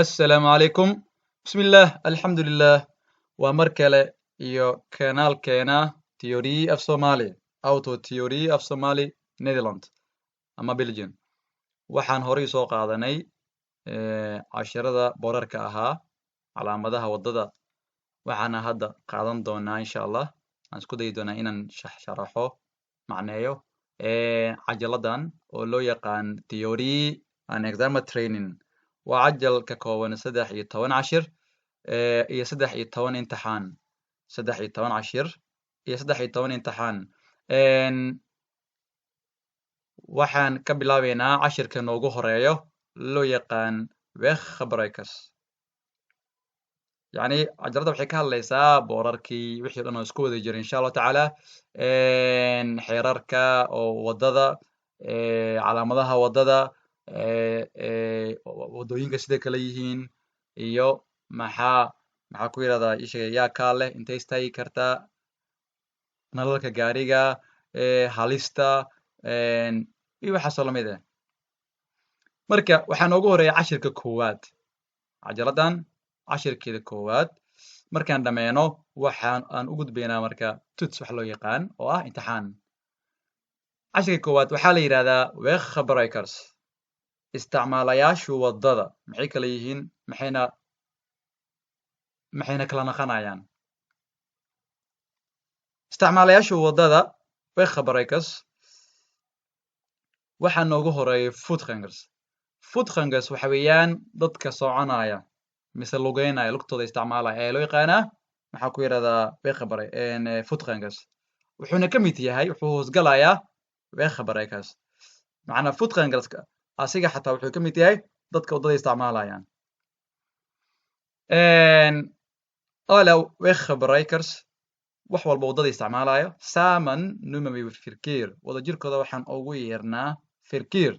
Assalaamu calaykum. Bismillaah, alxamdulilah. Waa mar kale iyo kanaalkeena Theorie af Somali, Auto Theorie af Somali Netherland ama Belgium. Waxaan horay soo qaadanay casharada boorarka ahaa, calaamadaha waddada. Waxaana hadda qaadan doonaa, insha Allah, aan isku dayi doonaa inaan sharaxo, macneeyo cajaladan oo loo yaqaan Theorie and Examen Training. Waa cajal ka kooban 13 cashir iyo 13 imtixaan. 13 cashir iyo 13 imtixaan. Waxaan ka bilaabeynaa cashirka noogu horeeyo, loo yaqaan weggebruikers. Yacni cajalada waxay ka hadlaysaa boorarkii, wixii o dhan oo isku wada jira, insha Allahu tacaala, xeerarka oo waddada, calaamadaha waddada, waddooyinka siday kala yihiin, iyo maxaa ku yirahdaa isheeg, yaa kaa leh, intay istaagi kartaa, nalalka gaariga, halista iyo waxaasoo lamid ah. Marka waxaa noogu horeeya cashirka koowaad, cajaladan cashirkeeda koowaad. Markaan dhameeno, waxaan aan u gudbaynaa marka toets wax loo yaqaan oo ah imtixaan. Cashirka koowaad waxaa la yidhahdaa weggebruikers, isticmaalayaashu waddada. Maxay kala yihiin, maxayna kala naqanayaan isticmaalayaashu waddada, weggebruikers? Waxaa noogu horeeya voetgangers. Voetgangers waxa weeyaan dadka soconaya mise lugeynaya, lugtooda isticmaalaya ayaa loo yaqaanaa, maxaa ku yidhahdaa, weggebru voetgangers. Wuxuuna ka mid yahay, wuxuu hoosgalayaa weggebruikers. Macnaa voetgangerska asiga xataa wuxuu ka mid yahay dadka waddada isticmaalayaan. Alle weggebruikers, wax walba waddada isticmaalayo, samen noemen we verkeer. Wadajirkooda waxaan ugu yeernaa verkeer.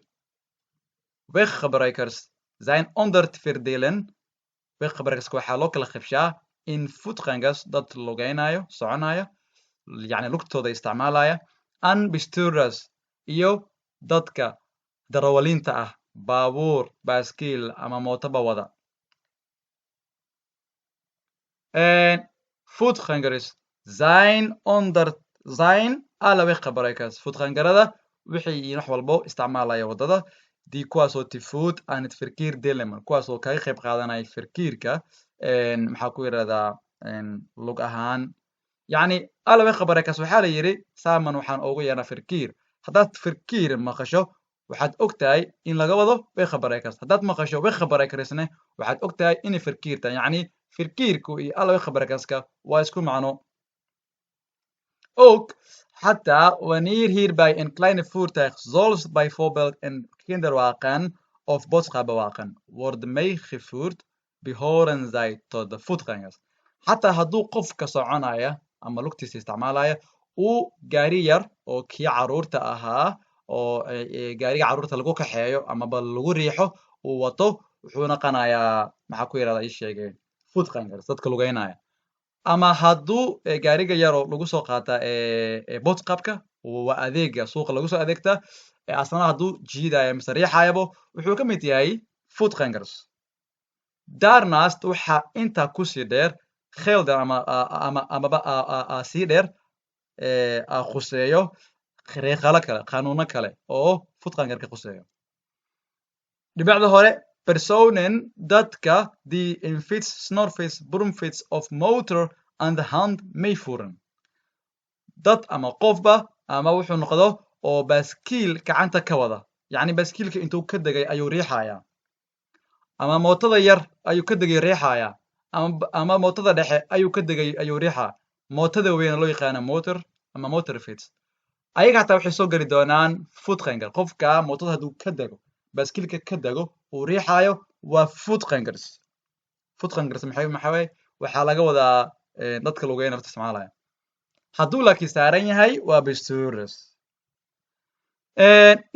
Weggebruikers zijn onder te verdelen. Weggebruikers waxaa loo kala qaybshaa in voetgangers, dad lugeynayo, soconayo, yani lugtooda isticmaalaya, en bestuurders, iyo dadka darawaliinta ah, baabuur, baaskiil ama mootoba wada. Voetgangers zijn onder zijn alle weggebruikers. Voetgangerada waxay yihiin wax walbo isticmaalaya waddada, die, kuwaasoo te voet aan het verkeer deelnemen, kuwaasoo kaga qayb qaadanaya verkeerka, maxaa ku yidhahdaa, lug ahaan. Yani alle weggebruikers waxaa la yidhi samen waxaan ugu yeernaa verkeer. Haddaad verkeer maqasho, waxaad og tahay in laga wado weggebruikers. Haddaad maqasho weggebruikersne, waxaad og tahay inay verkeer tahay. Yacni verkeerku iyo alle weggebruikerska waa isku macno. Ook, xataa, wanneer hierbij een kleine voertuig, zoals bijvoorbeeld een kinderwagen of boodschappenwagen, wordt meegevoerd, behoren zij tot de voetgangers. Xataa hadduu qofka soconaya ama lugtiisa isticmaalaya uu gaari yar oo kii caruurta ahaa, oo gaariga carruurta lagu kaxeeyo amaba lagu riixo uu wato, wuxuu naqanayaa, maxaa ku yidhahdaa, ii sheegay, voetgangers, dadka lugeynaya. Ama hadduu gaariga yaroo lagu soo qaata boodschapka, waa adeega suuqa lagu soo adeegta, asna hadduu jiidaya mise riixayabo, wuxuu ka mid yahay voetgangers. Daarnaast, waxaa intaa kusii dheer, gelden ama amaba sii dheer, khuseeyo regels kale, qanuuno kale oo voetgangerka khuseeyo. Dhibicda hore: personen, dadka, die een fiets, snorfiets, bromfiets of motor aan de hand meevoeren. Dad ama qofba ama wuxuu noqdo oo baaskiil gacanta ka wada, yacni baaskiilka intuu ka degay ayuu riixayaa, ama mootada yar ayuu ka degay riixayaa, ama mootada dhexe ayuu ka degay ayuu riixaa, mootada weyna loo yaqaana motor ama motorfiets, ayaga hataa waxay soo geli doonaan voetganger. Qofka mootada hadduu ka dego, baaskiilka ka dego, uu riixaayo, waa voetgangers. Voetgangers maxay waye? Waxaa laga wadaa dadka lugeyn horta isticmaalaya. Hadduu laakiin saaran yahay, waa bestuurders.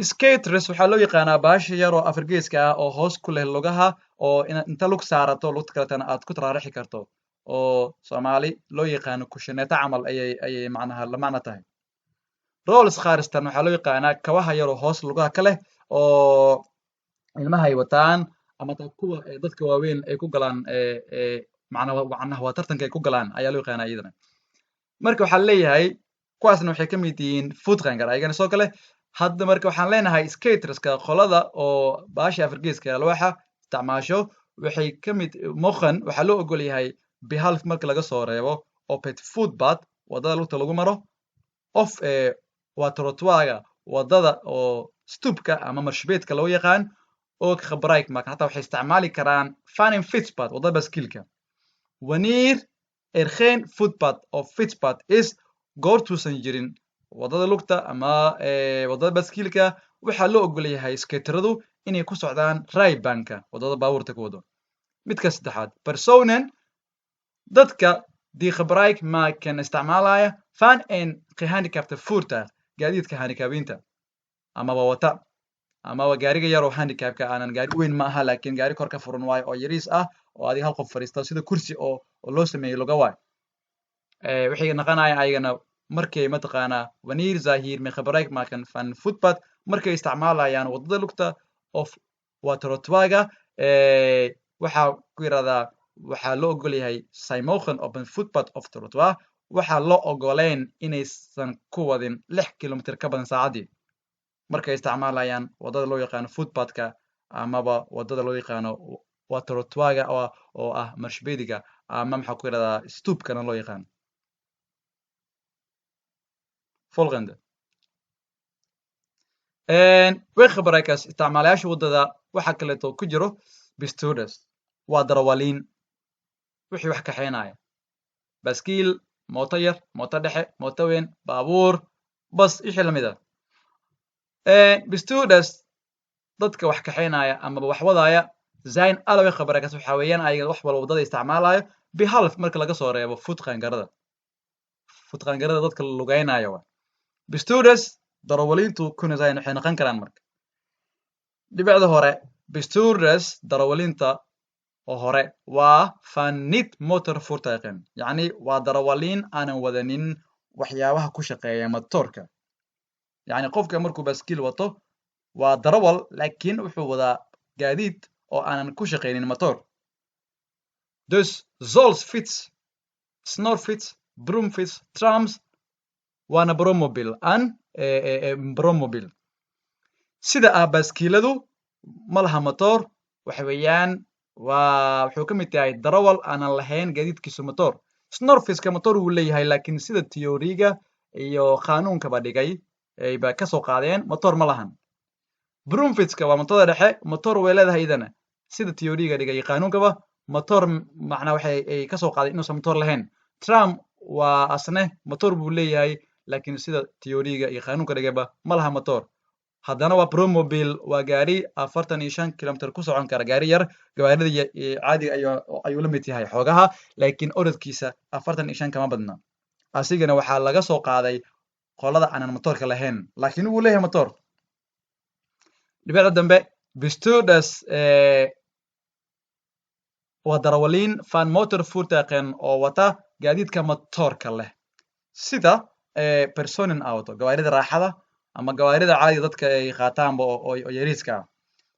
Skaters waxaa loo yaqaanaa baasha yar oo afargeeska ah oo hoos ku leh lugaha, oo inta lug saarato, lugta kaletana aad ku taraarixi karto, oo Soomaali loo yaqaano kushineeto camal ayay macnaha la macno tahay. Rolschaarsen waxaa loo yaqaanaa kabaha yar oo hoos lugaha ka leh oo ilmaha ay wataan. Ama taa kuwa dadka waaweyn ay ku galaan, macnaha waa tartanka ay ku galaan ayaa loo yaqaanaa iyadana. Marka waxaa leeyahay kuwaasna waxay ka mid yihiin voetganger ayagana soo kale. Hadda marka waxaan leenahay skaterska, qolada oo baasha afargeeska alwaaxa isticmaasho, waxay ka mid mogen, waxaa loo ogol yahay, behalve marka laga soo reebo, op het voetpad, waddada lugta lagu maro, of waa trottoirga, waddada oo stoepka ama marshabeedka loo yaqaan, ook gebruik maken, hataa waxay isticmaali karaan, van een fietspad, waddada baskiilka, wanneer er geen voetpad of fietspad is, goortuusan jirin waddada lugta ama waddada baskiilka. Waxaa loo ogol yahay skateradu inay ku socdaan rijbaanka, waddada baabuurta ku wado. Midka saddexaad, personen, dadka, die gebruik maken, isticmaalaya, van een gehandicapte voertuig, gaadiidka handicapinta amaba wata amaba gaariga yar oo handicapka aanan gaari weyn ma aha, laakiin gaari kor ka furan waayo oo yariis ah oo adiga hal qof fadhiista, sida kursi oo loo sameeyey luga waay. Waxay noqonayaan ayagana markay mataqaanaa wanneer zij hiermee gebruik maken van voetpad, markay isticmaalayaan waddada lugta of waa trottoirga, waxaa ku yidhahdaa waxaa loo ogol yahay, zij mogen op een voetpad of trottoir, waxaa loo ogoleyn inaysan ku wadin 6 kilomitr ka badan saacaddii markay isticmaalayaan waddada loo yaqaano voetpadka amaba waddada loo yaqaano waa trottoirga oo ah marshbediga ama maxaa ku yidhahdaa stoepkana loo yaqaano. Volgende, weggebruikers, isticmaalayaasha waddada, waxaa kaleeto ku jiro bestuurders, waa darawaliin, wixii wax kaxeynaya, baskiil, mooto yar, mooto dhexe, mooto weyn, baabuur, bas, wixii lamid ah. Bestuurders, dadka wax kaxeynaya amaba wax wadaya, zijn alle weggebruikers, waxa weeyaan ayaga wax walba waddada isticmaalayo, behalve marka laga soo reebo voetgangerada. Voetgangerada dadka lugeynaya waa. Bestuurders, darawaliintu, kunnen zijn, waxay noqon karaan marka dhibicda hore, bestuurders, darawaliinta oo hore, waa van niet motorvoertuigen, yacni waa darawaliin aanan wadanin waxyaabaha ku shaqeeya motoorka. Yacni qofka markuu baskiil wato waa darawal, laakiin wuxuu wadaa gaadiid oo aanan ku shaqeynin motoor. Dus zoals fiets, snorfiets, bromfiets, trams, waana brommobiel aan brommobiel. Sida ah baaskiiladu ma laha motoor, waxa weeyaan waa wuxuu ka mid yahay darawal aanan lahayn gaadiidkiisu motoor. Snorfietska motoor wuu leeyahay, laakiin sida theoriega iyo qaanuunkaba dhigay ayba ka soo qaadeen, motoor ma lahan. Bromfietska waa motorada dhexe, motoor way leedahay idana. Sida theoriega dhigay iyo qaanuunkaba, motoor macnaa waxay ay ka soo qaadeen inuusan motoor lahayn. Tram waa asne motoor buu leeyahay, laakiin sida theoriega iyo qaanuunka dhigayba ma laha motoor. Haddana waa brommobiel, waa gaari 45 kilomitr ku socon kara, gaari yar, gawaarida caadiga ayuu la mid yahay xoogaha, laakiin orodkiisa 45 kama badna. Asigana waxaa laga soo qaaday qolada aanan motoorka lahayn, laakiin wuu leeyahay motoor. Dhibicda dambe, bestuurders waa darawaliin van motorvoertuigen, oo wata gaadiidka motoorka leh, sida personenauto, gawaarida raaxada ama gawaarida caadiga dadka ay qaataanba oo yariiska ah,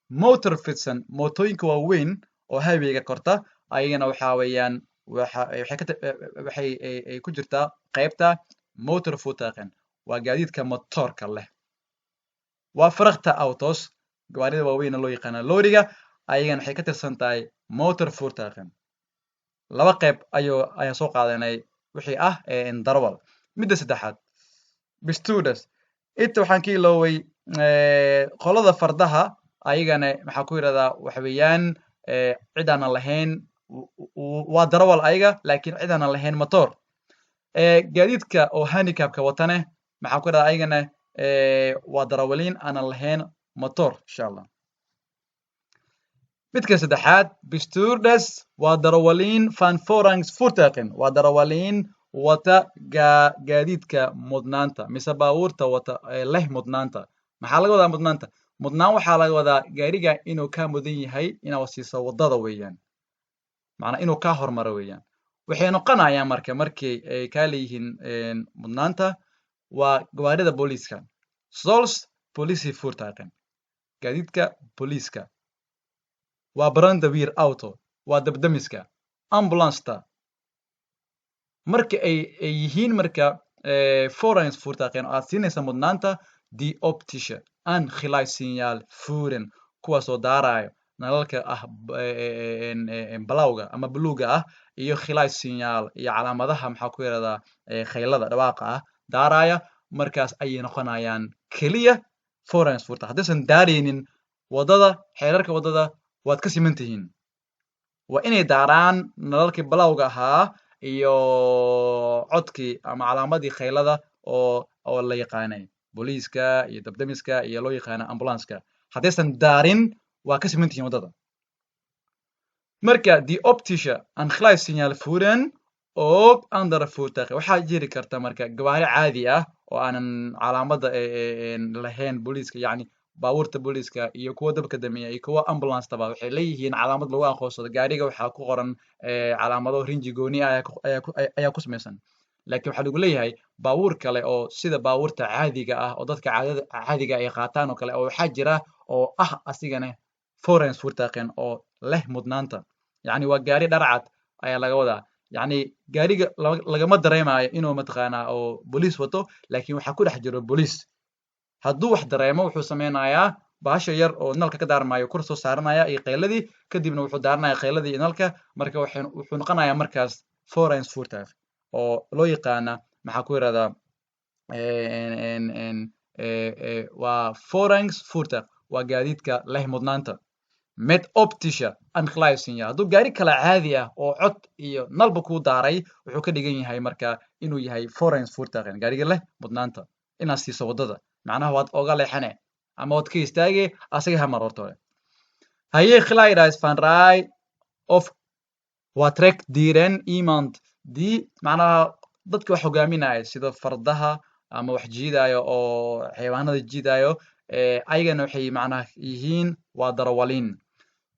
motorfietsen, mootooyinka waaweyn oo highwayga korta, ayagana waxa weeyaan waxa waxay ka waxay ay ku jirtaa qaybta motorvoertuigen, waa gaadiidka motoorka leh. Waa vrachtauto's, gawaarida waaweyn loo yaqaana loriga, ayagana waxay ka tirsan tahay motorvoertuigen. Laba qayb ayuu ayaan soo qaadanay wixii ah darawal. Midda saddexaad, bestuurders, inta waxaan ka ilooway qolada fardaha, ayagana maxaa ku yidhahdaa, waxa weeyaan cid aanan lahayn, waa darawal ayaga, laakiin cid aanan lahayn motor. Gaadiidka oo handicapka watane maxaa ku yidhahdaa, ayagana waa darawaliin aanan lahayn motor, insha Allah. Midka saddexaad, bestuurders, waa darawaliin van voorrangsvoertuigen, waa darawaliin wata gaadiidka mudnaanta mise baabuurta wata leh mudnaanta. Maxaa laga wadaa mudnaanta? Mudnaan waxaa laga wadaa gaariga inuu kaa mudan yahay inaad siiso waddada weeyaan, macnaa inuu kaa hormaro weeyaan. Waxay noqonayaan marka markii ay kaa leeyihiin mudnaanta waa gawaarida booliiska, zoals politievoertuigen, gaadiidka booliiska. Waa brandweerauto, waa dabdamiska, ambulanceta. Marka ay yihiin marka voorrangsvoertuigen aad siinaysa mudnaanta, die optische en geluidssignaal voeren, kuwaasoo daarayo nalalka ah blauwga ama buluuga ah iyo geluidssignaal iyo calaamadaha, maxaa ku yidhahdaa, khaylada dhawaaqa ah daaraya, markaas ayay noqonayaan keliya voorrangsvoertuig. Haddaysan daaraynin waddada, xeerarka waddada waad ka siman tihiin. Waa inay daaraan nalalkii blauwga ahaa iyo codkii ama calaamadii khaylada oo la yaqaanay booliiska iyo dabdamiska iyo loo yaqaana ambulanska. Haddaysan daarin, waa ka siman tihiin waddada. Marka die optische en geluidssignaal voeren ook andere voertuigen. Waxaa jiri karta marka gawaari caadi ah oo aanan calaamada lahayn booliiska, yacni baabuurta booliiska iyo kuwa dabka damiya iyo kuwa ambulancetaba waxay leeyihiin calaamad lagu aqoonsado gaariga. Waxaa ku qoran calaamado rinji gooni ah ayaa ku samaysan. Laakiin waxaa lagu leeyahay baabuur kale oo sida baabuurta caadiga ah oo dadka caadada caadiga ay qaataan oo kale oo waxaa jira oo ah asigana voorrangsvoertuigen oo leh mudnaanta. Yacni waa gaari dharcad ayaa laga wadaa. Yacni gaariga lagama dareemayo inuu mataqaanaa oo booliis wato, laakiin waxaa ku dhex jiro booliis. Hadduu wax dareemo, wuxuu sameynayaa bahasha yar oo nalka ka daarmayo kor soo saaranaya iyo qayladii, kadibna wuxuu daaranaya qayladii iyo nalka. Marka wuxuu noqonayaa markaas voorrangsvoertuig oo loo yaqaana, maxaa ku yirahdaa, waa voorrangsvoertuig, waa gaadiidka leh mudnaanta met optische en geluidssignaal. Hadduu gaari kale caadi ah oo cod iyo nalba kuu daaray, wuxuu ka dhigan yahay marka inuu yahay voorrangsvoertuigen, gaariga leh mudnaanta inaad siiso waddada. Macnaha waad oga leexane ama waad ka istaage, asaga ha mar horta hore. Haye, geleiders van rij of waa trekdieren, iemand die, macnaha dadka wax hogaaminaya sida fardaha ama wax jiidayo oo xayawaanada jiidayo, ayagana waxay macnaha yihiin waa darawaliin.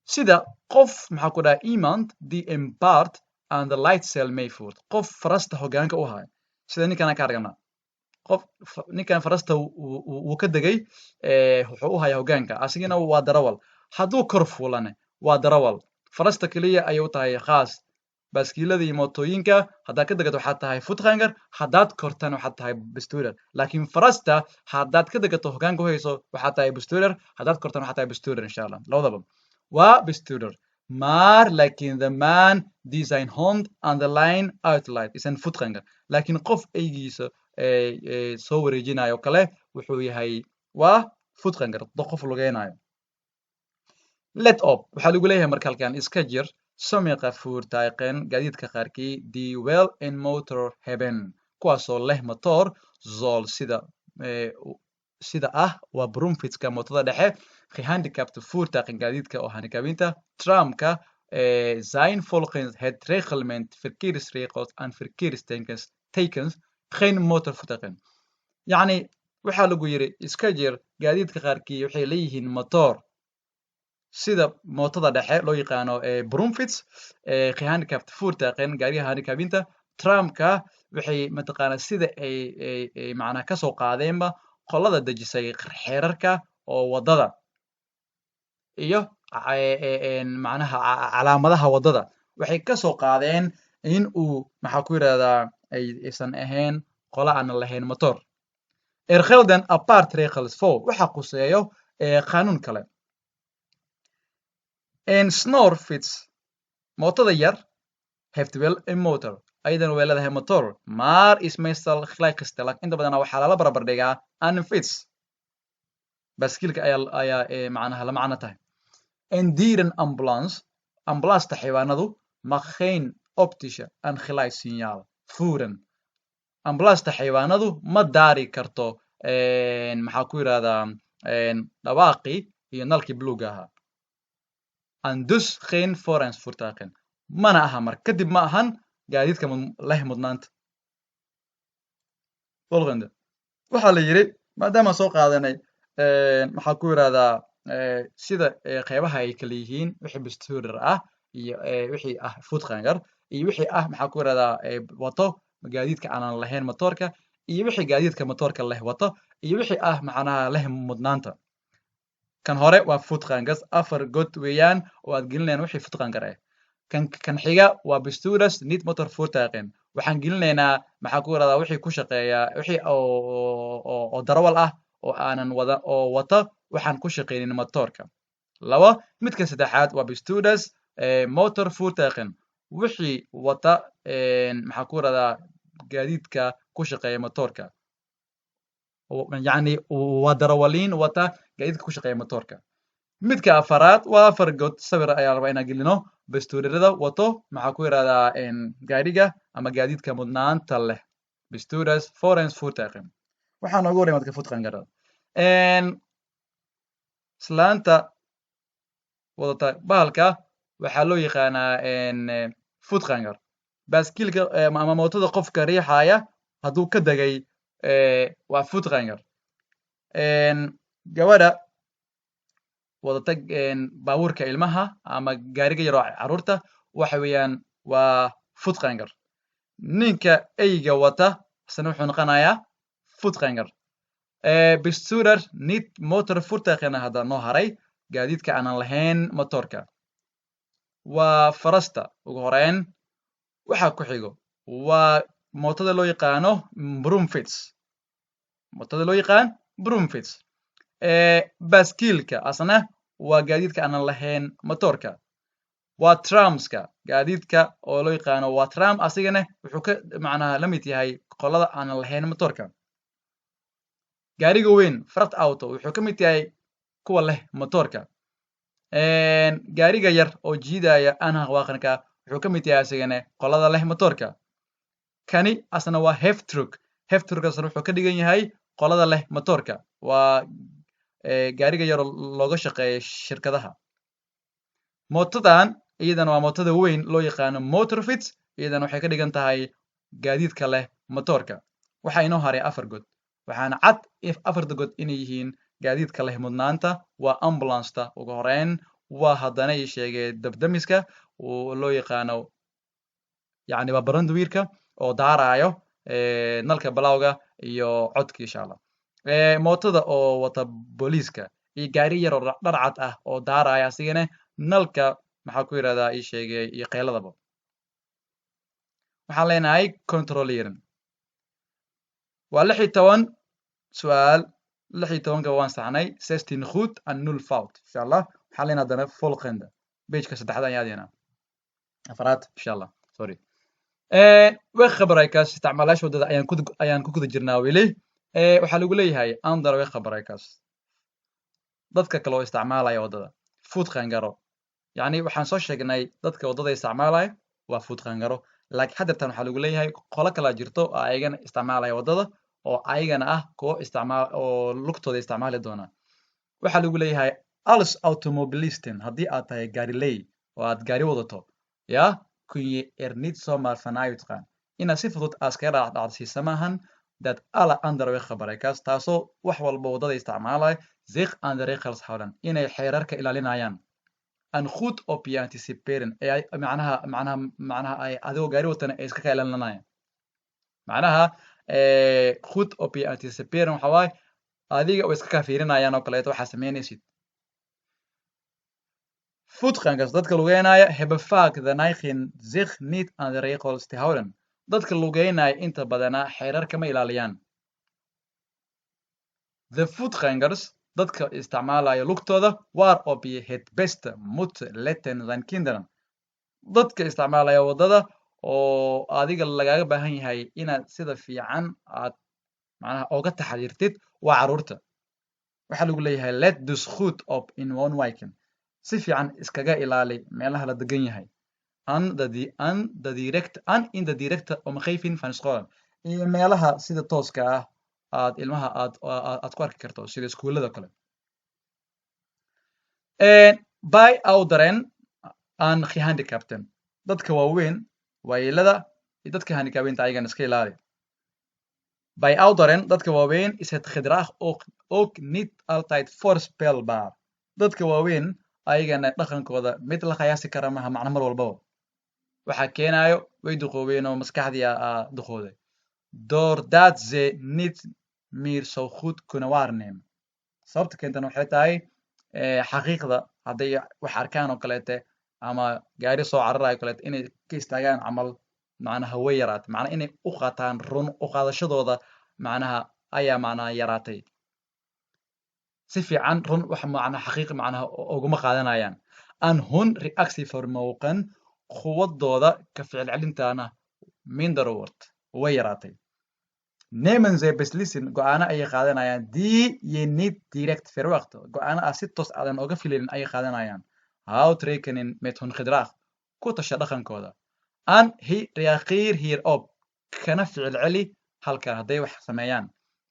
Sida qof, maxaa ku dhaha, iemand die een paard aan de leidseil meevoert, qof farasta hogaanka u hayo, sida ninkan aan ka aragnaa. Qof ninkan farasta wuu ka degay, wuxuu u hayaa hogaanka, asigana waa darawal. Hadduu kor fuulane, waa darawal. Farasta keliya ayay u tahay khaas. Baaskiilada iyo mootooyinka haddaad ka degato, waxaad tahay voetganger, haddaad kortana, waxaad tahay bestuurder. Laakiin farasta haddaad ka degato, hogaanka u hayso, waxaad tahay bestuurder, haddaad kortana, waxaad tahay bestuurder. Insha Allah labadaba waa bestuurder. Maar laakiin de man die zijn hond aan de lijn uitlaat is een voetganger. Laakiin qof eygiisa soo wareejinayo kale wuxuu yahay waa voetganger, qof lugeynayo. Let op, waxaa lagu leeyahay marka halkan iska jir, sommige voertuigen, gaadiidka qaarkii, die wel een motor hebben, kuwaasoo leh motor, zoals sida ah waa bromfietska, mootada dhexe, gehandicapte voertuigen, gaadiidka oo handicapinta, tramka, zijn volgens het reglement verkeersregels en verkeerstekens tekens geen motorvoertuigen. Yacni waxaa lagu yiri iska jir, gaadiidka qaarkii waxay leeyihiin motor sida mootada dhexe loo yaqaano bromfiets, gehandicapt voertuigen, gaariga handicapinta, tramka, waxay mataqaanaa sida ay macnaha kasoo qaadeenba qolada dejisay xeerarka oo waddada iyo macnaha calaamadaha waddada, waxay kasoo qaadeen in uu, maxaa ku yidhahdaa, aysan ahayn qola aanan lahayn motor. Er gelden aparte regels voor, waxa quseeyo qaanuun kale. Een snorfiets, mootada yar, heeft wel een motor, ayadana way leedahay motor, maar is meestal gelijkgesteld, inta badana waxaa lala barbar dhigaa, aan een fiets, baaskiilka ayaa macnaha la macno tahay. Een dierenambulance, ambulance xayawaanadu, mag geen optische en geluidssignaal voeren. Ambulance xayawaanadu ma daari karto, maxaa ku yidhahdaa, dhawaaqii iyo nalkii buluuga ahaa. En dus geen voorrangsvoertuigen, mana aha marka kadib ma ahan gaadiidka leh mudnaanta. Volgende, waxaa la yidhi maadaama soo qaadanay, maxaa ku yidhahdaa, sida qeybaha ay kala yihiin, wixii bestuurder ah iyo wixii ah voetganger iyo wixii ah, maxaa ku yidhahdaa, wato gaadiidka aanan lahayn motoorka iyo wixii gaadiidka motoorka leh wato iyo wixii ah macnaha leh mudnaanta. Kan hore waa voetgangers, afar god weeyaan oo aad gelinayaan wixii voetganger ah. Kan xiga waa bestuurders niet motorvoertuigen. Waxaan gelinaynaa, maxaa ku irahdaa, wixii ku shaqeeya, wixii oo darawal ah oo aanan wada oo wata waxaan ku shaqeynin motoorka. Laba, midka saddexaad waa bestuurders motorvoertuigen, wixii wata, maxaa ku irahdaa, gaadiidka ku shaqeeya motoorka, yacni waa darawaliin wata gaadiidka ku shaqeeya motoorka. Midka afaraad waa afar god, sawir ayaa rabaa inaan gelino bestuurderada wato, maxaa ku yidhahdaa, gaariga ama gaadiidka mudnaanta leh, bestuurders voorrangsvoertuigen. Waxaa noogu horey marka voetgangerada. Islaanta wadata bahalka waxaa loo yaqaanaa voetganger. Baaskiilka ama mootada qofka riixaya hadduu ka degay waa voetganger. Gabadha wadata baabuurka ilmaha ama gaariga yaroo carruurta waxa weeyaan waa voetganger. Ninka eyga wata isna wuxuu noqonayaa voetganger. Bestuurder niet motorvoertuigena hadda noo haray, gaadiidka aanan lahayn motorka. Waa farasta ugu horeyn, waxaa ku xigo waa mootada loo yaqaano bromfiets, mootada loo yaqaan bromfiets. Baaskiilka asna waa gaadiidka aanan lahayn motorka. Waa tramska, gaadiidka oo loo yaqaano waa tram, asigana wuxuu ka macnaha la mid yahay qolada aanan lahayn motorka. Gaariga weyn, vrachtauto, wuxuu ka mid yahay kuwa leh motorka. Gaariga yar oo jiidaya aanhangwagenka wuxuu ka mid yahay asigana qolada leh motorka. Kani asna waa heftruck. Heftruck asna wuxuu ka dhigan yahay qolada leh motorka, waa gaariga yaroo looga shaqeeya shirkadaha. Mootadan iyadana waa mootada weyn loo yaqaano motorfiets, iyadana waxay ka dhigan tahay gaadiidka leh motorka. Waxaa inoo haray afar god, waxaana cad afarta god inay yihiin gaadiidka leh mudnaanta. Waa ambulanceta ugu horeyn, waa haddana ii sheegay dabdamiska oo loo yaqaano, yacni waa brandweerka oo daaraayo nalka balawga iyo codka, insha Allah, mootada oo wata booliiska iyo gaari yar oo dhar cad ah oo daaraya asigana nalka, maxaa ku yidhahdaa, ii sheegay, iyo qayladaba. Waxaan leenahay controleren. Waa 16 su-aal, 16-ka waan saxnay, 16 goed en 0 fout, insha Allah. Waxaan leenahay haddana volgende, pageka saddexaad ayaan aadaynaa, afaraad, insha Allah, sorry. Weggebruikers, isticmaalayaasha waddada ayaan ku guda jirnaa weli. Waxaa lagu leeyahay andere weggebruikers, dadka kale oo isticmaalaya waddada, voetgangero. Yacni waxaan soo sheegnay dadka waddada isticmaalaya waa voetgangero, laakiin haddeertan waxaa lagu leeyahay qolo kalaa jirto oo ayagana isticmaalaya waddada oo ayagana ah kuwo isticmaal oo lugtooda isticmaali doona. Waxaa lagu leeyahay als automobilisten, haddii aad tahay gaariley oo aad gaari wadato, ja, kun je er niet zomaar vanuit gaan, inaad si fudud aad iskaga dhacdhacsiisa maahan, dat alle andere weggebruikers, taasoo wax walba waddada isticmaalaya, zich aan de regels houden, inay xeerarka ilaalinayaan, en goed op je anticiperen, ee macnaha ay adigoo gaari watana ay iska ka ilaalinayaan. Macnaha goed op je anticiperen waxa waaye adiga oo iska kaa fiirinayaan oo kaleeto waxaa sameynaysid. Voetgangers, dadka lugeynaya, hebben vaak de neiging zich niet aan de regels te houden. Dadka lugeynaya inta badanaa xeerarka ma ilaaliyaan. De voetgangers, dadka isticmaalaya lugtooda, waarop je het beste moet letten zijn kinderen. Dadka isticmaalaya waddada oo adiga lagaaga baahan yahay inaad sida fiican aad macnaha oga taxadirtid waa carruurta. Waxaa lagu leeyahay let dus goed op in woonwijken, si fiican iskaga ilaali meelaha la degan yahay, an de direct en in de directe omgeving van school, iyo meelaha sida tooska ah aad ilmaha aad ku arki karto, sida iskuullada kale. Bij ouderen en gehandicapten, dadka waaweyn, waayeelada iyo dadka gehandicaptinta, ayagana iska ilaali. Bij ouderen, dadka waaweyn, is het gedrag ook niet altijd voorspelbaar. Dadka waaweyn ayagana dhaqankooda mid la qiyaasi kara maha, macna mar walbaba. Waxaa keenayo way duqoobeen oo maskaxdii aa duqooday. Doordat ze niet meer zo goed kunnen waarnemen. Sababta keentana waxay tahay Xaqiiqda hadday wax arkaan oo kaleete ama gaari soo cararayo kaleete, inay ka istaagaan camal macnaha way yaraatay. Macnaha inay u qaataan run u qaadashadooda macnaha ayaa macnaha yaraatay. Si fiican run wax macnaha xaqiiq macnaha uguma qaadanayaan. En hun reactievermogen, quwadooda ka ficil celintana, minder wordt, way yaraatay. Nemen zij beslissingen, go'aano ayay qaadanayaan, die je niet direct verwacht, go'aano ah si toos aadan oga filaynin ayay qaadanayaan. Houd rekening met hun gedrag, ku tasha dhaqankooda. En reageer hierop, kana ficil celi halkan hadday wax sameeyaan.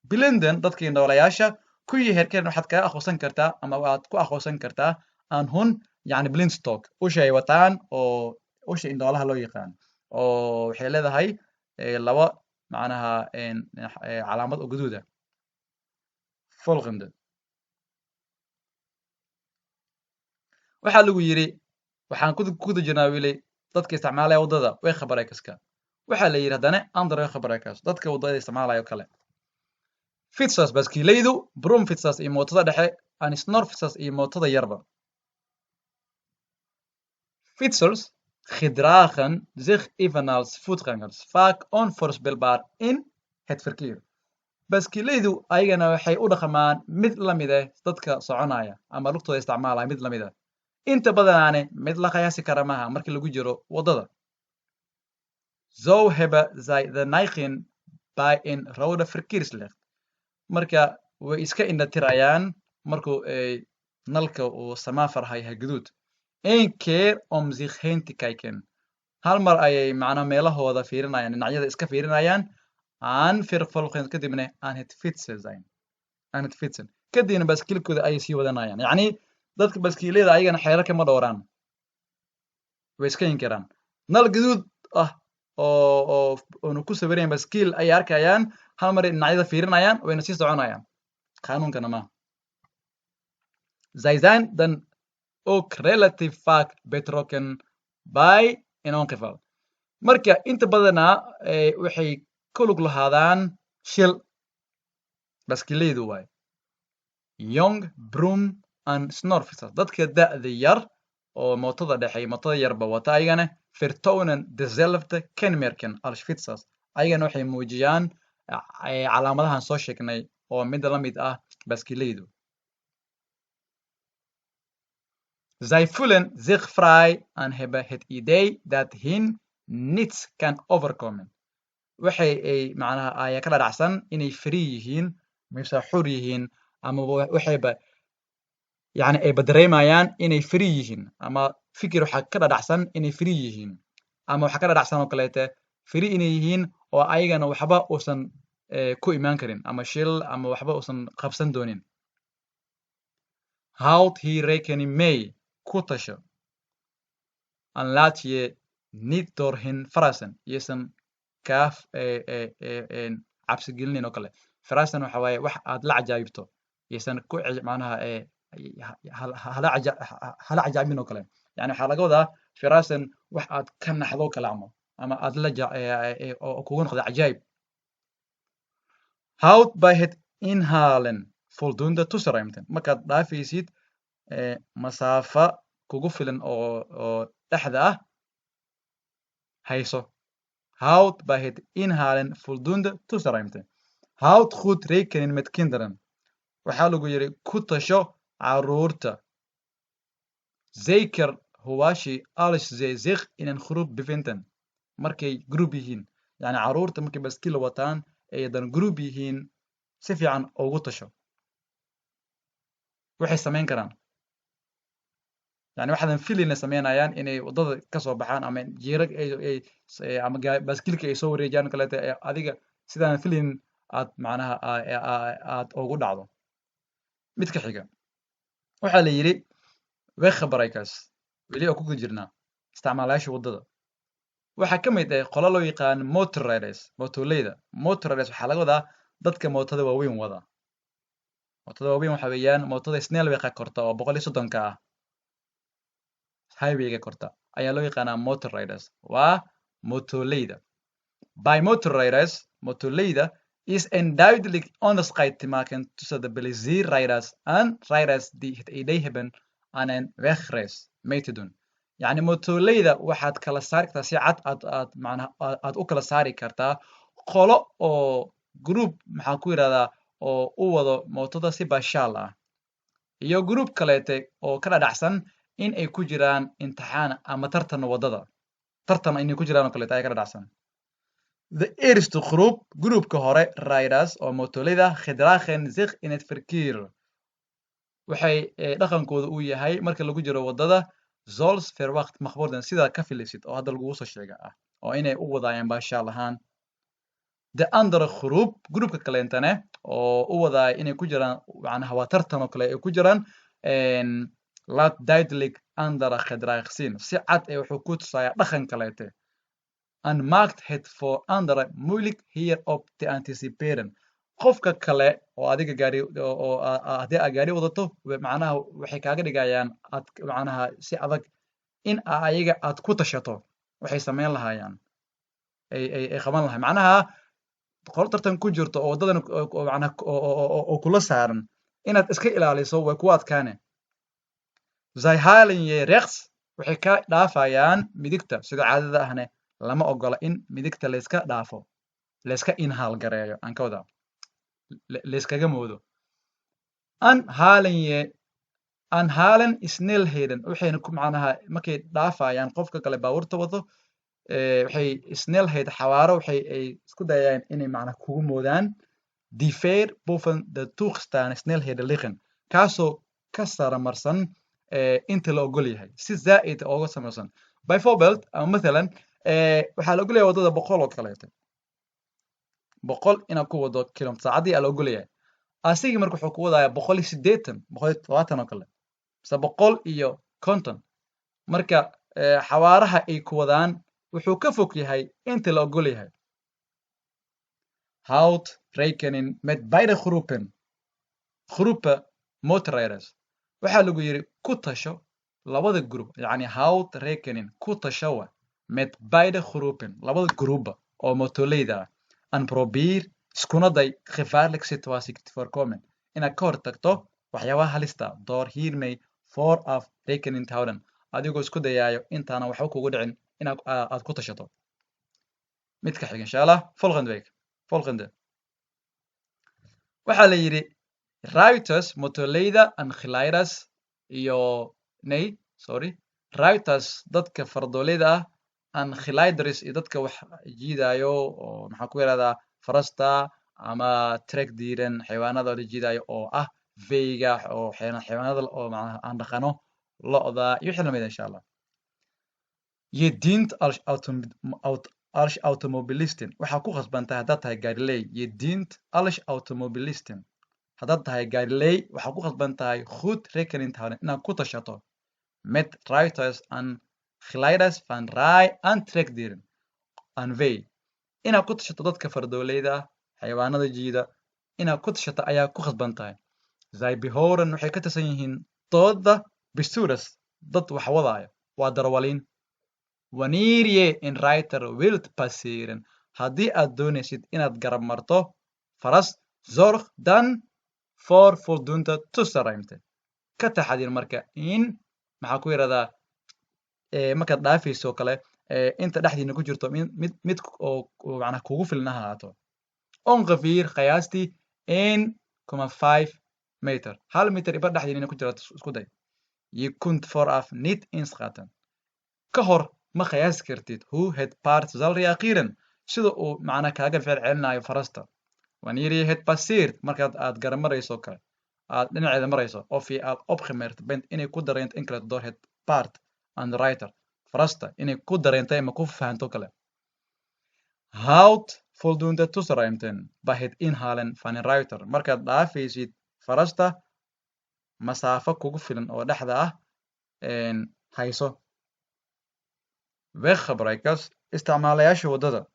Blinden, dadkii noolayaasha, kun je herkennen, waxaad kaga aqoonsan kartaa ama waad ku aqoonsan kartaa, aan hun yani blindstok, usha ay wataan oo usha indhoolaha loo yaqaan, oo waxay leedahay laba macnaha calaamad oo guduuda. Volgende. Waxaa lagu yidhi, waxaan ku guda jirnaa wili dadka isticmaalaya waddada, weggebruikerska. Waxaa la yidhi haddana andere weggebruikers, dadka waddada isticmaalaya oo kale. Fietsers, baaskiilaydu, bromfietsers iyo mootada dhexe, en snorfietsers iyo mootada yarba. Fietsers gedragen zich evenals voetgangers vaak onvoorspelbaar in het verkeer. Baaskiilaydu ayagana waxay u dhaqmaan mid la mid ah dadka soconaya ama lugtooda isticmaalaya mid lamid ah. Inta badanaane mid la qiyaasi kara maaha markii lagu jiro waddada. Zo hebben zij de neiging bij een rode verkeerslicht. Marka way iska indhatirayaan markuu ay nalka uu samaafarha yahay guduud. Een keer om zich heen te kijken. Hal mar ayay macnaha meelahooda fiirinayaan, dhinacyada iska fiirinayaan. En vervolgens, kadibna, aan het fietsen zijn. Aan het fietsen. Kadibna baaskiilkooda ayay sii wadanayaan. Yacni dadka baaskiilayda ayagana xeerarka ma dhowraan. Way iska inkiraan. Nal guduud ah oo oonu ku sawirayn baaskiil ayay arkayaan, hal mar dhinacyada fiirinayaan, wayna sii soconayaan. Qaanuunkana maaha. Zij zijn dan ook relatief vaak betrokken bij een ongeval. Marka inta badanaa waxay ku lug lahaadaan shil, baaskiilaydu waay. Jong, brom en snorfietsers, dadka da'da yar oo mootada dhexe iyo mootada yarba wata, ayagana vertonen dezelfde kenmerken als fietsers, ayagana waxay muujiyaan calaamadahan soo sheegnay oo mid la mid ah baaskiilaydu. Zij voelen zich vrij en hebben het idee dat hen niets kan overkomen. Waxay ay macnaha ayaa ka dhadhacsan inay free yihiin mise xur yihiin, ama waxayba yani ayba dareemayaan inay free yihiin, ama fikir waxaa ka dhadhacsan inay free yihiin, ama waxaa ka dhadhacsan oo kaleete free inay yihiin oo ayagana waxba uusan ku imaan karin ama shil ama waxba uusan qabsan doonin. Houd hier rekening mee, ku tasho. En laat je niet door hen verrassen, yaysan kaa cabsi gelinin oo kale. Verrassen waxa waaye wax aad la cajaa'ibto, yaysan ku macnaha hala cajaa'ibin oo kale. Yani waxaa laga wadaa verrassen wax aad ka naxdo kale camal ama aad la oo kugu noqdo cajaa'ib. Houd bij het inhalen voldoende tussenruimte. Markaad dhaafaysid masaafa kugu filan oo dhexda ah hayso. Houd bij het inhalen voldoende tussenruimte. Houd goed rekening met kinderen. Waxaa lagu yidhi ku tasho carruurta. Zeker huwashi als zij zich in een groep bevinden. Markay group yihiin, yani carruurta markay baaskiil wataan ay haddana group yihiin, si fiican ugu tasho. Waxay samayn karaan, yani waxaadan filayna sameynayaan, inay waddada kasoo baxaan ama jiira ay ama baaskiilka ay soo wareejiyaan kaleete, ee adiga sidaan filayn aad macnaha aad ugu dhacdo. Midka xiga waxaa la yidhi weggebruikers, weli oo ku guda jirnaa isticmaalayaasha waddada. Waxaa ka mid ah qolo loo yaqaan motorrijders, mootoleyda. Motorrijders waxaa laga wadaa dadka mootada waaweyn wada. Mootada waaweyn waxa weeyaan mootada snelwegga korta oo 130-ka ah, highwayga korta ayaa loo yaqaanaa motorrijders, waa mootoleyda. Bij motorrijders, mootoleyda, Is een duidelijk onderscheid te maken tussen de plezierrijders en rijders die het idee hebben aan een wegrace mee te doen. Yacni mootoleyda waxaad kala saari kartaa si cad, aad macnaha aad u kala saari kartaa qolo oo group, maxaan ku yidhahdaa, oo u wado mootada si baashaal ah iyo group kaleete oo ka dhadhacsan in ay ku jiraan imtixaan ama tartan waddada, tartan inay ku jiraan oo kaleete ayaa ka dhadhacsan. De eerste groep, groepka hore, rijders oo mootoleyda, gedragen zich in het verkeer, waxay dhaqankooda uu yahay marka lagu jiro waddada, zoals verwacht mag worden, sidaa ka filaysid oo hadda lagugu soo sheega ah oo inay u wadaayaan baashaal ahaan. De andere groep, groupka kaleentane oo u wadaaya inay ku jiraan macnaha waa tartan oo kale ay ku jiraan, laat duidelijk ander gedrag zien, si cad ee wuxuu ku tusayaa dhaqan kaleete, en maakt het voor anderen moeilijk hierop te anticiperen. Qofka kale oo adiga gaari oo haddii aad gaari wadato, macnaha waxay kaaga dhigayaan ad macnaha si adag in ayaga aad ku tashato waxay samayn lahaayaan ay qaban lahay. Macnaha qolo tartan ku jirto oo waddadan oo macnaha oo kula saaran inaad iska ilaaliso way ku adkaane. Zij halen je rechts, waxay ka dhaafayaan midigta. Sida caadada ahne lama ogola in midigta layska dhaafo, layska inhaal gareeyo, aan ka wadaa layskaga moodo. En halen je en halen snelheden, waxayna ku macnaha markay dhaafayaan qofka kale baabuurta wado, waxay snelheid, xawaaro, waxay ay isku dayayaan inay macnaha kugu moodaan die ver boven de toegestane snelheden liggen, kaasoo ka saramarsan inta la ogol yahay, si zaa'id ooga samarsan. Bijvoorbeeld ama mathalan, waxaa la ogol yahay waddada 100 oo kaleeto, 100 inaad ku wado kilomitr saacaddii aa la ogol yahay. Asigii marka wuxuu ku wadayaa 180, 170 oo kale mise 150. Marka xawaaraha ay ku wadaan wuxuu ka fog yahay inta la ogol yahay. Houd rekening met beide groepen motorrijders. Waxaa lagu yidhi ku tasho labada group, yacni houd rekening, ku tasho met beide groepen, labada groupba oo motorleyda ah, en probeer, iskuna day, gevaarlijke situatie te voorkomen, inaad ka hortagto waxyaabaha halista, door hiermee vooraf rekening te houden, adigoo isku dayaayo intaanan waxba kugu dhicin inaad aad ku tashato. Midka xiga, insha Allah, volgende week. Volgende waxaa la yidhi ruiters, motorleyda, en glijders iyo, nee, sorry, ruiters, dadka fardooleyda ah, en glijders iyo dadka wax jiidayo oo maxaa ku yidhahdaa farasta ama trekdieren, xayawaanada la jiidayo oo ah veyga oo xayawaanada oo macnaha aan dhaqano, lo'da iyo wixii lamid ah, insha Allah. Je dient als automobilisten, waxaa ku khasban tahay haddaad tahay gaariley. Je dient als automobilisten, haddaad tahay gaariley, waxaa ku khasban tahay goed rekening te houden, inaad ku tashato, met ruiters en glijders van rij- en trekdieren en vee, inaad ku tashato dadka fardooleyda ah, xayawaanada jiida, inaad ku tashato ayaa ku khasban tahay. Zij behoren, waxay ka tirsan yihiin, tot de bestuurders, dad wax wadaayo, waa darawaliin. Wanneer je een ruiter wilt passeren, haddii aad doonaysid inaad garab marto faras, zorg dan voor voldoende tussenruimte, ka taxadir marka in maxaa ku yidhahdaa markaad dhaafayso kale inta dhexdiina ku jirto mid oo macnaha kugu filan ha ahaato. Ongeveer, qiyaastii, 1,5 meter, 1 meter iba dhexdiina inay ku jirto isku day. Je kunt vooraf niet inschatten, ka hor ma qiyaasi kartid, hoe het paard zal reageren, sida uu macnaha kaaga ficil celinayo farasta, wanneer je het passeert, markaad aad garamarayso kale, aad dhinaceeda marayso, of je al opgemerkt bent, inay ku dareento in kale, door het paard aan de ruiter, farasta inay ku dareentay ama ku fahanto kale. Houd voldoende tussenruimte bij het inhalen van een ruiter, markaad dhaafaysid farasta masaafo kugu filan oo dhexda ah hayso. Weggebruikers, isticmaalayaasha waddada,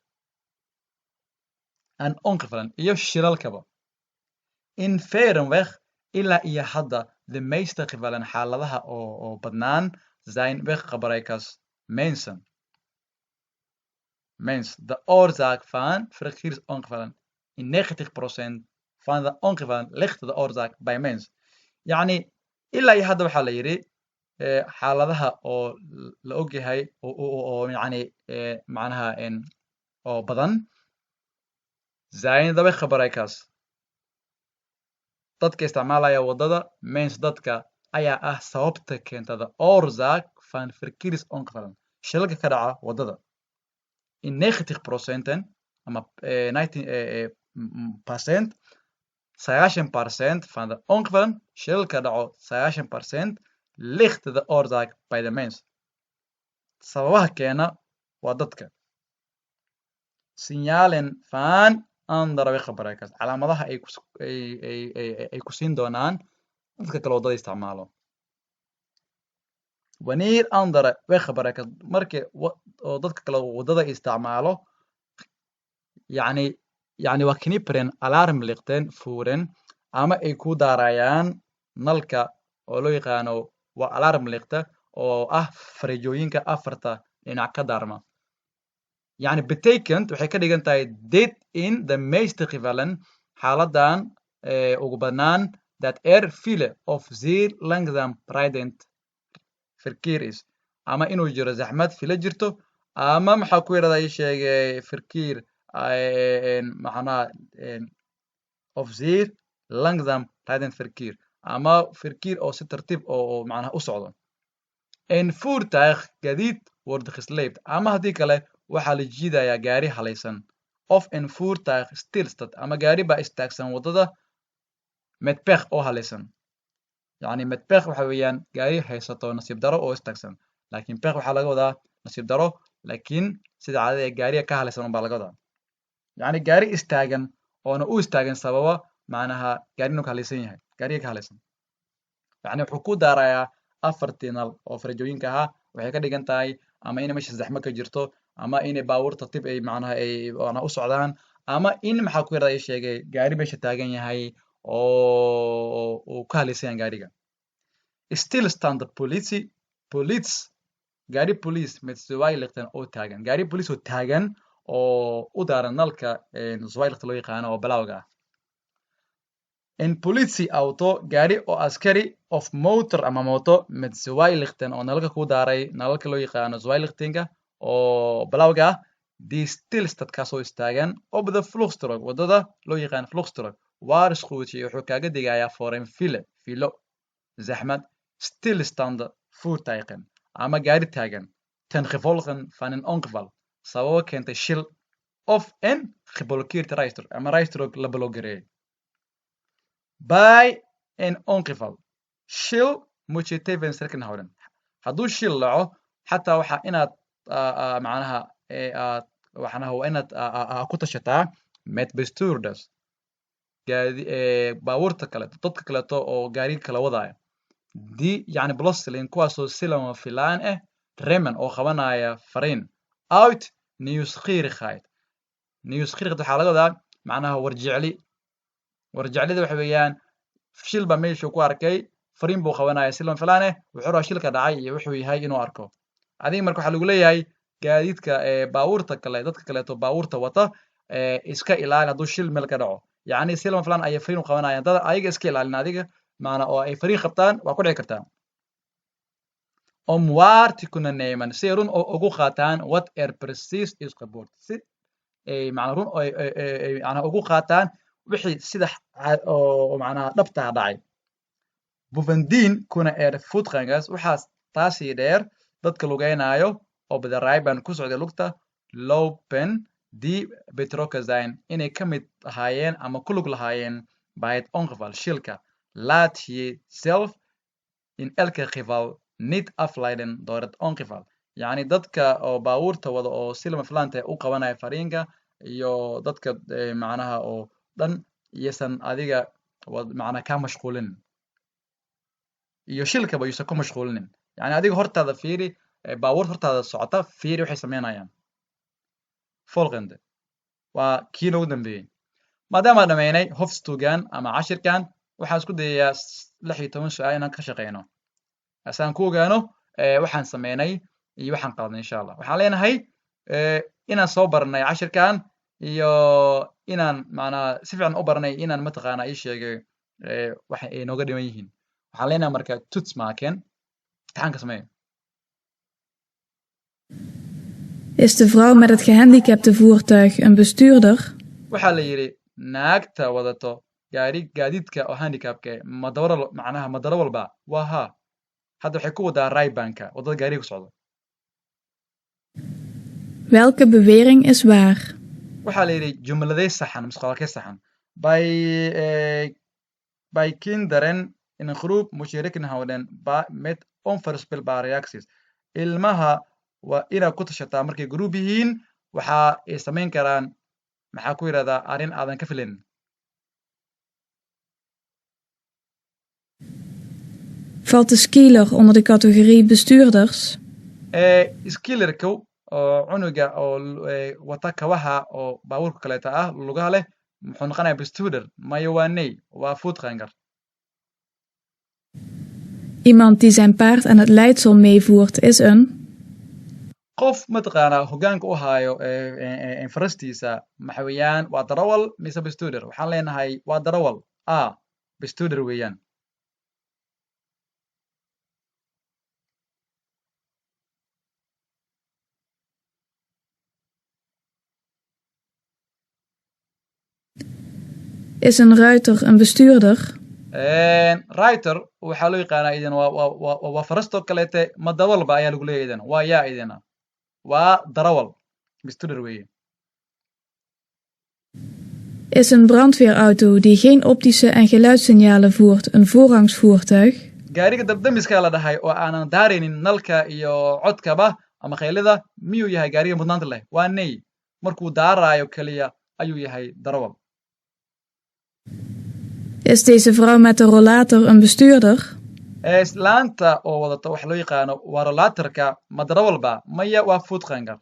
en ongevallen, iyo shilalkaba. In verreweg, ilaa iyo hadda, de meeste gevallen, xaaladaha oo badnaan, zijn weggebruikers mensen de oorzaak van verkeersongevallen. In 90% van de ongevallen ligt de oorzaak bij mens. Yacni ilaa iyo hadda waxaa la yidhi xaaladaha oo la ogyahay oo yacni macnaha oo badan zijn de weggebruikers, dadka isticmaalaya waddada. Mens, dadka ayaa ah sababta keenta de oorzaak van verkeersongevallen, shilalka ka dhaca waddada. In 90% ama 90%, 90% van de ongevallen, shilalka dhaco 90%, ligt de oorzaak bij de mens, sababaha keena waa dadka. Signalen van andere weggebruikers, calaamadaha ay ku siin doonaan dadka kale waddada isticmaalo. Wanneer andere weggebruikers, markii oo dadka kale waddada isticmaalo, yacni waa knipperen alarmlichten voeren, ama ay ku daarayaan nalka oo loo yaqaano waa alarmlichten oo ah farejooyinka afarta dhinac ka daarma. Yani betekent, waxay ka dhigan tahay, dit in de meeste gevallen, xaaladan ugu badnaan, dat er file of zeer langzaam rijdend verkeer is, ama inuu jiro zaxmad, file jirto, ama maxaa ku yidhahdaa, ii sheegay, verkeer macnaha of zeer langzaam rijdend verkeer, ama verkeer oo si tartiib oo macnaha u socdo. Een voertuig, gaadiid, wordt gesleept, ama haddii kale waxaa la jiidayaa gaari halaysan, of een voertuig stilstaat, ama gaari baa istaagsan waddada, met pech, oo halaysan. Yani met pech waxa weeyaan gaari haysato nasiib daro oo istaagsan, laakiin pech waxaa laga wadaa nasiib daro, laakiin sida caadada ee gaariga ka halaysan unbaa laga wadaa. Yani gaari istaagan oona u istaagan sababa macnaha gaari inuu ka halaysan yahay, gaariga ka halaysan. Yani wuxuu ku daarayaa afartii nal oo farajooyinka ahaa. Waxay ka dhigan tahay ama inay meesha zaxmo ka jirto, ama inay baabuur tartiib ay macnaha ay macnaha u socdaan, ama in maxaa ku yarada sheegay gaari meesha taagan yahay oo uu ka halaysan yahay gaariga. Stilstaande politie, police, gaari police met zwaailichten oo taagan, gaari police oo taagan oo u daaran nalka zwaailicht loo yaqaano oo balawga ah. Een politieauto, gaari oo askari, of motor, ama moto, met zwaailichten, oo nalalka ku daaray nalalka loo yaqaano zwaailichtinga oo balawga ah, die stilstaat, kaasoo istaagan, op de vluchtstrook, waddada loo yaqaano vluchtstrook, waarschuwt je, wuxuu kaaga digayaa, voor een file, filo, zaxmad. Stilstaande voertuigen, ama gaari taagan, ten gevolge van een ongeval, sababo keentay shil, of een geblokkeerd rijstrook, ama rijstrook la blokkeereeyay. Bij een ongeval, shil, moet je tevens rekening houden. Hadduu shil dhaco xataa waxaa inaad macnaha aad waxnaha waa inaad ku tashataa met bestuurders, gaadi baabuurta kale, dadka kaleeto oo gaariga kala wadaya, die yani plotseling, kuwaasoo si lama filaan ah, remmen, oo qabanaya fariin, uit nieuwsgierigheid. Nieuwsgierigheid waxaa laga wadaa macnaha warjecli. Warjeclida waxa weeyaan shil baa meeshuu ku arkay, fariin buu qabanaya si lama filaan ah, wuxuu rabaa shilka dhacay iyo wuxuu yahay inuu arko. Adiga marka waxaa lagu leeyahay gaadiidka baabuurta kale, dadka kaleeto baabuurta wata, iska ilaali hadduu shil meel ka dhaco. Yacni si lama filaan ayay fariin u qabanayaan dad ayaga iska ilaalin adiga maana oo ay fariin qabtaan waa ku dhici kartaa. Om waar te kunnen nemen, si ay run ugu qaataan, wat er precies is gebeurd, si ay macnaa run ay macnaa ugu qaataan wixii sida oo macnaha dhabtaa dhacay. Bovendien kunnen er voetgangers, waxaa taasii dheer dadka lugeynaayo, op de rijbaan ku socday lugta, lopen die betrokken zijn, inay ka mid ahaayeen ama ku lug lahaayeen, bij het ongeval, shilka. Laat jezelf in elk geval niet afleiden door het ongeval. Yacni dadka oo baabuurta wada oo si lama filaanta u qabanaya fariinka iyo dadka macnaha oo dhan iyaysan adiga macnaha kaa mashquulinin iyo shilkaba yuusan ku mashquulinin. Yani adiga hortaada fiiri, baabuurta hortaada socota fiiri waxay sameynayaan. Volgende waa kii noogu dambeeyey. Maadaama dhameynay hoofdstukgan ama cashirkan, waxaan isku dayayaa 16 su-aal inaan ka shaqeyno asaan ku ogaano waxaan sameynay iyo waxaan qaadnay, insha Allah. Waxaan leenahay inaan soo baranay cashirkan iyo Inaan macnaha si fiican u baranay inaan mataqaanaa ii sheegay waxa ay nooga dhiman yihiin. Waxaan leenahay marka toets maken, imtixaanka sameeya. Is de vrouw met het gehandicaptenvoertuig een bestuurder? Waxaa la yidhi naagta wadato gaari gaadiidka oo handicapka ma dawra, macnaha ma daro walba? Waa haa. Hadda waxay ku wadaa rijbaanka, waddada gaariga ku socdo. Welke bewering is waar? Waxaa la yidhi jumladay saxan mise qodobkee saxan? Bij kinderen in een groep moet je rekening houden met onvoorspelbare reacties. Ilmaha waa inaad ku tashataa markay group yihiin, waxa ay samayn karaan, maxaa ku yidhahdaa, arrin aadan ka filayn. Valt de skeeler onder de categorie bestuurders? Skeelerku oo cunuga oo wata kabaha oo baabuurka kaleeta ah lugaha leh muxuu noqonayaa bestuurder? Maya, waa nee, waa voetganger. Iemand die zijn paard aan het leidsel meevoert is een Qof mataqaanaa hoggaanka u haayo farastiisa maxa weeyaan? Waa darawal mise bestuurder? Waxaan leenahay waa darawal, a bestuurder weeyaan. Is een ruiter een bestuurder? Ruiter waxaa loo yaqaanaa idin waa farastoo kaleete, ma darawalba ayaa lagu leeyahay idin? Waa yaa idina, waa darawal, bestuurder weeye. Is een brandweerauto die geen optische en geluidssignalen voert een voorrangsvoertuig? Gaariga dabdamiska la dhahay oo aanan daaraynin nalka iyo codkaba ama khaylida miyuu yahay gaariga mudnaanta leh? Waa ney, markuu daaraayo keliya ayuu yahay darawal. Is deze vrouw met de rollator een bestuurder? Islaanta oo wadata waxa loo yaqaano waa rollatorka ma darawalba? Maya, waa voetganger,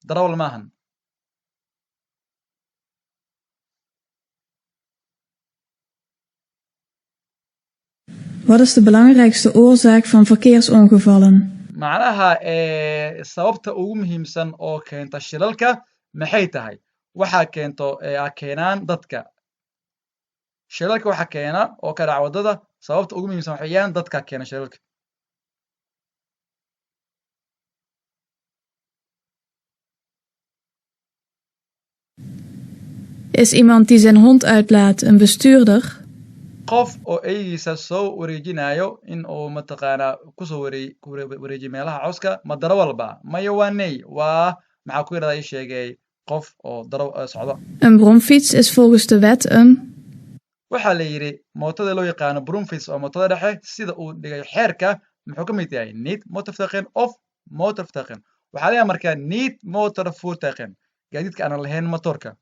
darawal maahan. Wat is de belangrijkste oorzaak van verkeersongevallen? Macnaha sababta ugu muhiimsan oo keenta shilalka maxay tahay? Waxaa keento keenaan dadka. Shilalka waxa keena oo ka dhaca waddada, sababta ugu muhiimsan waxayaan dadka keena shilalka. Is iemand die zijn hond uitlaat een bestuurder? Qof oo eygiisa soo wareejinayo in uu mataqaanaa kusoo wareejiyo meelaha cawska ma darawalba? Maya, waa ney, waa maxaa ku yidhahdaa ii sheegay qof oo daro socdo. Een bromfiets is volgens de wet een Waxaa la yidhi mootada loo yaqaano bromfiets oo mootada dhexe sida uu dhigay xeerka muxuu ka mid yahay? Niet motorvoertuigen of motorvoertuigen? Waxaa leeyahay markaa niet motorvoertuigen, gaadiidka aanan lahayn motorka.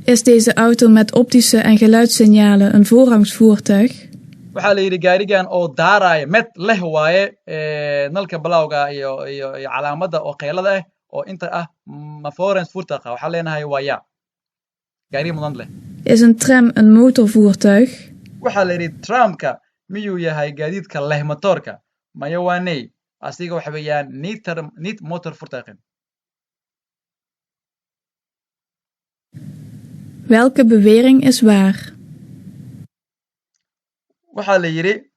Is deze auto met optische en geluidssignalen een voorrangsvoertuig? Waxaa la yidhi gaarigan oo daaraya met leh waaye nalka balawga iyo calaamadda oo qaylada ah oo inta ah ma voorrangsvoertuiga? Waxaan leenahay waa ya, gaariga mudan leh. Is een tram een motorvoertuig? Waxaa la yidhi tramka miyuu yahay gaadiidka leh motoorka? Maya, waa ney, asiga waxa weeyaan niet motorvoertuigen. Welke bewering is waar? Waxaa la yidhi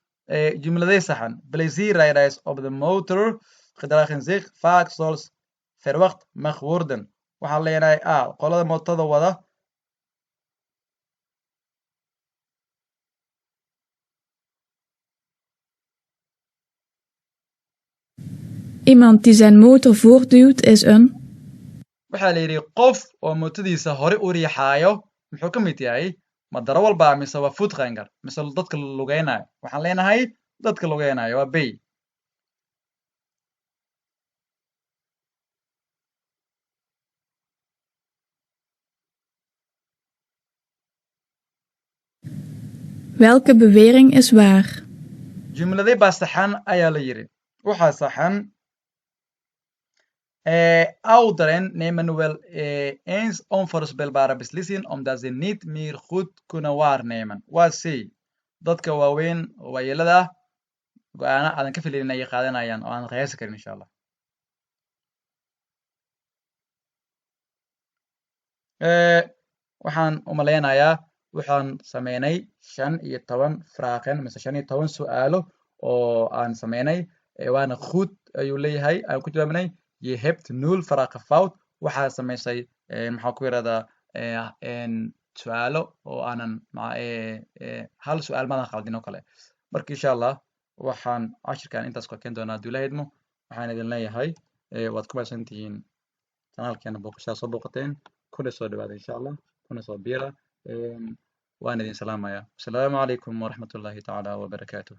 jumladay saxan. Plezierrijders op de motor gedragen zich vaak zoals verwacht mag worden. Waxaan leenahay a qolada mootada wada. Iemand die zijn motor voortduwt is een Waxaa la yidhi qof oo mootadiisa hore u riixaayo muxuu ka mid yahay? Ma darawal baa mise waa voetganger mise dadka lugeynayo? Waxaan leenahay dadka lugeynayo, waa bay. Welke bewering is waar? Jumladay baa saxan ayaa la yidhi. Waxaa saxan ouderen nemen wel eens onvoorspelbare beslissingen omdat ze niet meer goed kunnen waarnemen. Waa c, dadka waaweyn waayeelada ah Go'aano aadan ka filaynin ayay qaadanayaan oo aanad qiyaasi karin, insha Allah. Waxaan u malaynayaa waxaan sameynay 15 vragen mise 15 su'aalo oo aan sameynay, waana goed ayuu leeyahay aan ku jawaabnay. Je hebt nul vragen fout. Waxaa samaysay, maxaa ku yirahdaa, su'aalo oo aanan hal su'aal maadan khaldin oo kale. Marka insha Allah waxaan cashirkan intaas ku keeni doonaa hadduu Ilaahay idmo. Waxaan idin leeyahay waad ku mahadsan tihiin channelkeena booqashada soo booqateen, kuna soo dhawaada insha Allah, kuna soo biira. Waan idin salaamayaa. Asalaamu calaykum waraxmatullaahi tacaala wabarakaatuh.